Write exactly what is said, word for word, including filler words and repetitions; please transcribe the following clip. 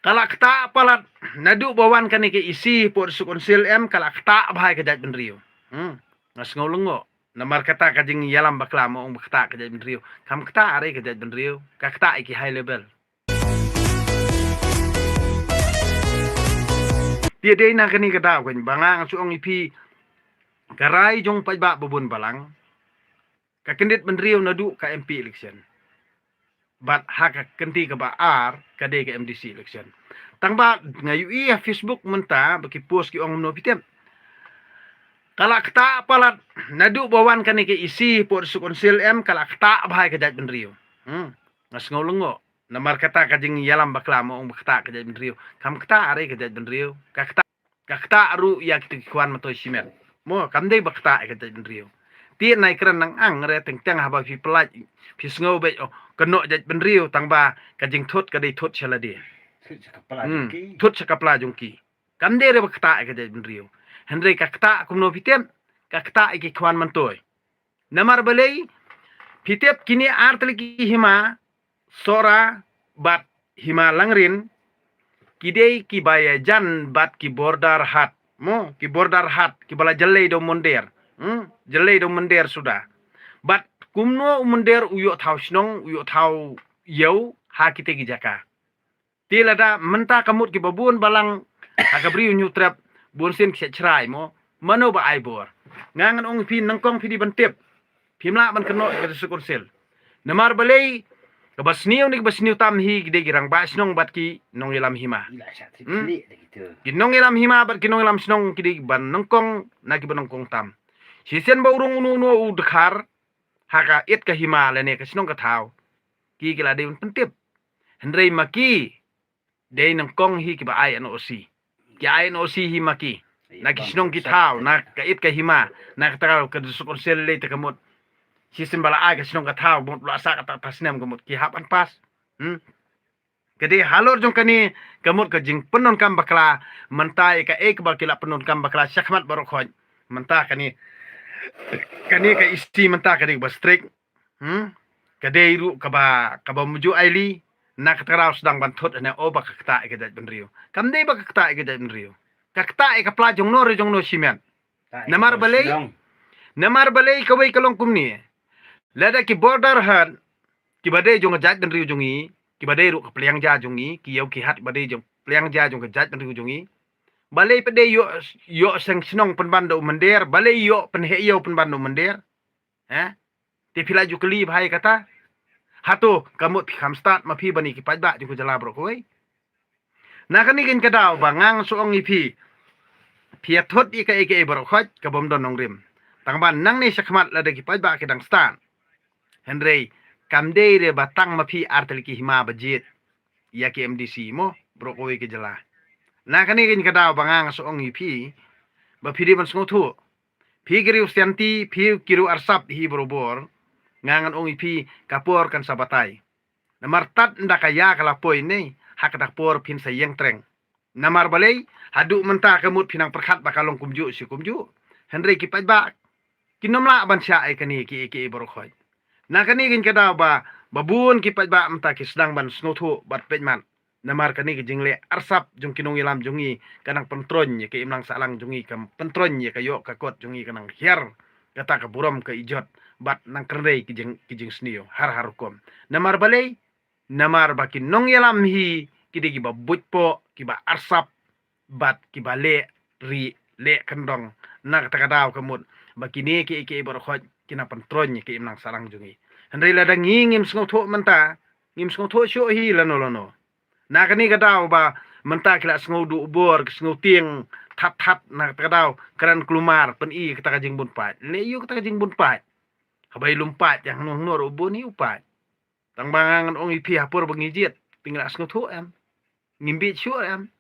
Ka la ktah palat, naduh ba wan kane ka E C hapoh District Council em, ka la ktah bha ïa ka jaitbynriew. Hmm. Nga sngew lyngngoh. Namar kata ka jingïalam bakla mo ong ba ktah ka jaitbynriew. Kam ktah re ka jaitbynriew. Ka ktah ïa ki high level. Te dei na kane ka daw keiñ ba nga nga shu ong ïa phi, ka rai jong paidbah ba bun balang, ka kyndit bynriew naduh ka M P election. Bad ha ka kynti kaba ar ka dei ka M D C election. Tang ba nga ïohi ha Facebook mynta ba ki post ki ong kumno phi tip. Ka la ktah palat, naduh ba wan kane ka E C hapoh District Council em, ka la ktah bha ïa ka jaitbynriew. Hmm. Nga sngew lyngngoh. Namar kata ka jingïalam bakla mo ong ba ktah ka jaitbynriew. Kam ktah re ka jaitbynriew. Ka ktah, ka ktah ruh ïa kita ki khwan myntoi shimet. Mo, kam dei ba ktah ïa ka jaitbynriew. Te nai kren nang ang re teng teng haba phi pynlait, phi sngew beit, oh, ka noh jaitbynriew, tang ba ka jingthut ka dei thut sha lade. Thut sha ka pla jong ki. Hmm, thut sha ka pla jong ki. Kam dei re ba ktah ïa ka jaitbynriew. Hynrei ka ktah kumno phi tip, ka ktah ïa ki khwan myntoi. Namar balei, phi tip kine ar tylli ki hima, Sohra bad Hima Langrin, ki dei kiba ïajan bad ki border hat. Mo, ki border hat, kiba la jyllei da u mynder. Hmm, jyllei da u mynder suda. Bad kumno u mynder u ïoh thaw shnong, u ïoh thaw ïew ha kita ki jaka. Te lada mynta ka mut kiba bun balang ha ka Bri u Hynñiewtrep, bun sien ki shait shrai mo. Mano ba ai bor? Nga ngan ong phi nyngkong phi dei ban tip. Phim lah ban kynnoh ïa ka District Council. Namar balei, kaba sniew ne kaba sniew tam hi ki dei ki rangbah shnong bad ki nongïalam hima. Hmm? Ki nongïalam hima bad ki nongïalam shnong ki dei kiba nyngkong na kiba nyngkong tam. Shisien ba u rung uno uno u dkhar ha ka it ka hima lane ka shnong ka thaw, ki ki la dei ban pyntip. Hynrei ma ki dei nyngkong hi kiba ai N O C. Ki ai N O C hi ma ki. Na ki shnong ki thaw, na ka it ka hima, na kata ka District Council lei te ka mut. Shisien ba la ai ka shnong ka thaw, mut la sah kata ka snem ka mut ki hap ban pass. Hmm. Ka dei halor jong kane ka mut ka jingpyndonkam bakla, mynta ïa kaei kaba ki la pyndonkam bakla shakhmat baroh khoit. Mynta kane, kane ka E C mynta ka dei kaba strict. Hmm? Ka dei ruh kaba, kaba mujur aili, na kata ka daw sdang ban thut ne o ba ka ktah ïa ka jaitbynriew. Kam dei ba ka ktah ïa ka jaitbynriew. Ka ktah ïa ka pla jong no re jong no shimet. Namar balei, namar balei kawei ka long kumne. Lada ki border hat, kiba dei jong ka jaitbynriew jong ngi, kiba dei ruh ka pliang ja jong ngi, ki ïew ki hat ba dei jong pliang ja jong ka jaitbynriew jong ngi. Balei pat dei ïoh, ïoh seng shnong pynban da u mynder, balei ïoh pynheh ïew pynban da u mynder. Eh? Te phi la ju kylli bha ïa kata. Hato ka mut phi kham stad ma phi bad ïa ki paidbah jong ka jylla baroh kawei. Na kane keiñ ka daw ba nga nga shu ong ïa phi. Phi ïa thut ïa kaei kaei baroh khoit kabym don nongrim. Tang ba nangne shakhmat lada ki paidbah ki dang stad. Hynrei kam dei re ba tang ma phi ar tylli ki hima ba jied ïa ki M D C mo, baroh kawei ka jylla. Na kane keiñ ka daw ba nga nga shu ong ïa phi ba phi dei ban sngewthuh. Phi ki riew Shanti, phi ki riew Arsap hi barobor. Nga ngan ong ïa phi ka por kan sa batai. Namar tad ynda ka ïa ka la poi ne, ha kata ka por phin sa ïeng treng. Namar balei, haduh mynta ka mut phi nang pyrkhat ba ka long kumjuh shi kumjuh. Hynrei ki paidbah kin ym lah ban shah ïa kane kiei kiei baroh khoit. Na kane keiñ ka daw ba, ba bun ki paidbah mynta ki sdang ban sngewthuh bad peit mat. Namar kane ka jingleh arsap jong ki nongïalam jong ngi ka nang pyntroiñ ïa ka imlang sahlang jong ngi, ka pyntroiñ ïa ka ïoh ka kot jong ngi, ka nang hiar kata ka burom ka ijot bad nang kynrei ki jing, ki jingsniew har har rukom. Namar balei, namar ba ki nongïalam hi ki dei kiba buit poh, kiba arsap bad kiba leh rieh leh kyndong. Na kata ka daw ka mut ba kine kiei kiei baroh khoit ki nang pyntroiñ ïa ka imlang sahlang jong ngi. Hynrei lada ngi ngim sngewthuh mynta, ngim sngewthuh shuh hi lano lano. Na kane ka daw ba mynta ki la sngew duh bor, ki sngew tieng that that, na kata ka daw kren kulmar pyni kata ka jingbun paid. Leh ïa kata ka jingbun paid. Haba i lum paid ïa hangno hangno ruh bun hi u paid. Tang ba nga ngan ong ïa phi ha por ba ngi jied, phi ngi la sngewthuh em? Ngim bieit shuh em?